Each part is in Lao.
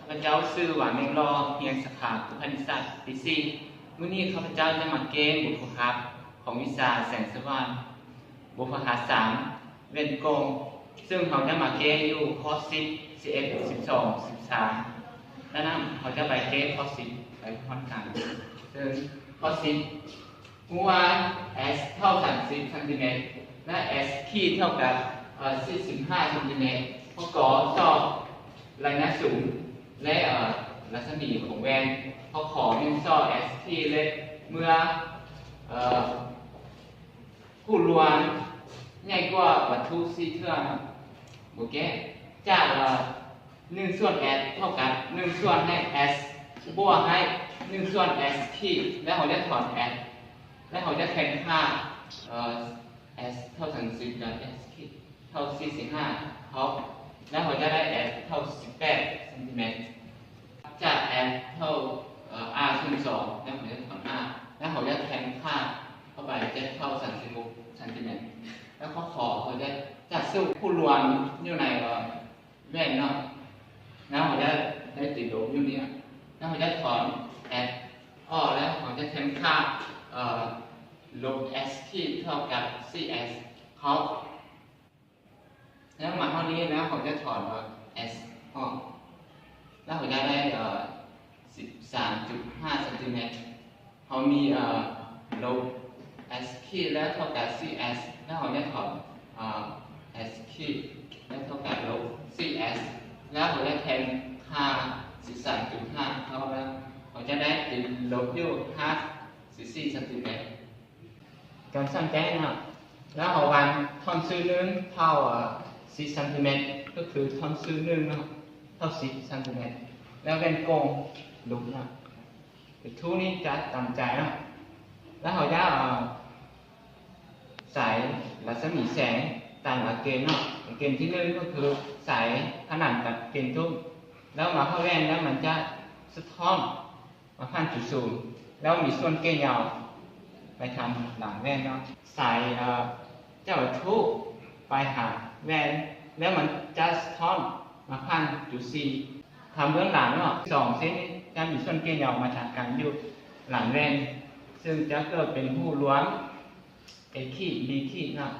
ຂ້າພະເຈົ້າຊື່ ຫວານ ເມັງຫຼໍ່, ຮຽນສາຂາກຸພະນິດສັດ ປີສີ່. ມື້ນີ້ຂ້າພະເຈົ້າຈະມາແກ້ບົດຝຶກຫັດຂອງວິຊາແສງສະຫວ່າງ ບົດຝຶກຫັດສາມ ແວ່ນກົງ, ເຊິ່ງເຮົາຈະມາແກ້ຢູ່ຂໍ້ສິບ ສິບເອັດ ສິບສອງ ສິບສາມ. ຈາກນັ້ນເຮົາຈະໄປແກ້ຂໍ້ສິບ ໄປພ້ອມກັນ. ເຊິ່ງຂໍ້ສິບ ຮູ້ວ່າ S ເທົ່າສາມສິບຊັງຕີແມັດ ແລະ S ຂີດເທົ່າກັບ ເອີ ສີ່ສິບຫ້າຊັງຕີແມັດ. ຂໍ້ ກ ຊອກໄລຍະສູງ ແລະ ເອີ ລັດສະໝີຂອງແວ່ນ. ຂໍ້ ຂ ແມ່ນຊອກ S ຂີດ ແລະ ເມື່ອ ເອີ ຜູ້ລວມໃຫຍ່ກວ່າວັດຖຸສີ່ເທື່ອ. ໂອເຄ ຈາກ ເອີ ໜຶ່ງສ່ວນ S ເທົ່າກັບໜຶ່ງສ່ວນໃຫ້ S ບວກໃຫ້ໜຶ່ງສ່ວນ S ຂີດ ແລ້ວເຮົາຈະຖອນ S ແລ້ວເຮົາຈະແທນຄ່າ ເອີ S ເທົ່າສາມສິບກັບ S ຂີດເທົ່າສີ່ສິບຫ້າເທົ່າ ແລ້ວເຮົາຈະໄດ້ S ເທົ່າສິບແປດຊັງຕີແມັດ. ຈາກ S ເທົ່າ ເອີ R ສ່ວນສອງ ແລ້ວເຮົາຈະຖອນ R ແລ້ວເຮົາຈະແທນຄ່າເຂົ້າໄປ Z ເທົ່າສາມສິບຫົກຊັງຕີແມັດ. ແລ້ວຂໍ້ ຂ ເຮົາຈະຈັດສູດຜູ້ລວມຢູ່ໃນ ເອີ ແວ່ນເນາະ ແລ້ວເຮົາຈະໄດ້ຕິດລົບຢູ່ນີ້ ແລ້ວເຮົາຈະຖອນ S ອອກ ແລ້ວເຮົາຈະແທນຄ່າ ເອີ ລົບ S ຂີດເທົ່າກັບສີ່ S ເຂົ້າ. ແລ້ວມາເທົ່ານີ້ ແລ້ວເຮົາຈະຖອນ S ອອກ ແລ້ວເຮົາຈະໄດ້ ເອີ ສິບສາມຈຸດຫ້າຊັງຕີແມັດ. ເຮົາມີ ເອີ ລົບ S ຂີດ ແລ້ວເທົ່າກັບສີ່ S ແລ້ວເຮົາຈະຖອນ ເອີ S ຂີດ ແລ້ວເທົ່າກັບລົບສີ່ S ແລ້ວເຮົາຈະແທນຄ່າສິບສາມຈຸດຫ້າເຂົ້າ ແລ້ວເຮົາຈະໄດ້ຕິດລົບຢູ່ຫ້າສິບສີ່ຊັງຕີແມັດ. ການສ້າງແຈ້ງເນາະ ແລ້ວເຮົາວາງທ່ອນຊື່ໜຶ່ງເທົ່າ ເອີ ສິບຊັງຕີແມັດ ກໍຄືທ່ອນຊື່ໜຶ່ງເນາະ ເທົ່າສິບຊັງຕີແມັດ ແລ້ວແວ່ນກົງລົບເນາະ. ເປັນທູນີ້ຈະຕາມໃຈເນາະ ແລ້ວເຮົາຈະເອົາສາຍລັດສະໝີແສງຕາມຫຼັກເກນເນາະ. ຫຼັກເກນທີໜຶ່ງກໍຄືສາຍຂະໜານກັບເກນທຸກ ແລ້ວມາເຂົ້າແວ່ນ ແລ້ວມັນຈະສະທ້ອນມາຜ່ານຈຸດສູນ ແລ້ວມີສ່ວນເກນຍາວໄປທາງຫຼັງແວ່ນເນາະ. ສາຍ ເອີ ຈາກວັດຖຸໄປຫາແວ່ນ ແລ້ວມັນຈະສະທ້ອນມາຜ່ານຈຸດສີ່ ທາງເບື້ອງຫຼັງເນາະ. ສອງເສັ້ນນີ້ຈະມີສ່ວນເກນຍາວມາທາງກາງຢູ່ຫຼັງແວ່ນ ເຊິ່ງຈະເກີດເປັນຮູບລວມ A ຂີດ B ຂີດເນາະ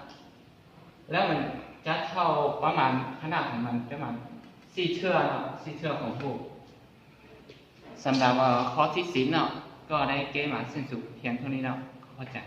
ແລ້ວມັນຈະເທົ່າປະມານ ຂະໜາດຂອງມັນຈະປະມານສີ່ເທື່ອເນາະ ສີ່ເທື່ອຂອງຮູບ. ສຳລັບ ເອີ ຂໍ້ທີສິບເນາະ ກໍໄດ້ແກ້ມາສິ້ນສຸດພຽງເທົ່ານີ້ເນາະ. ຂໍຂອບໃຈ.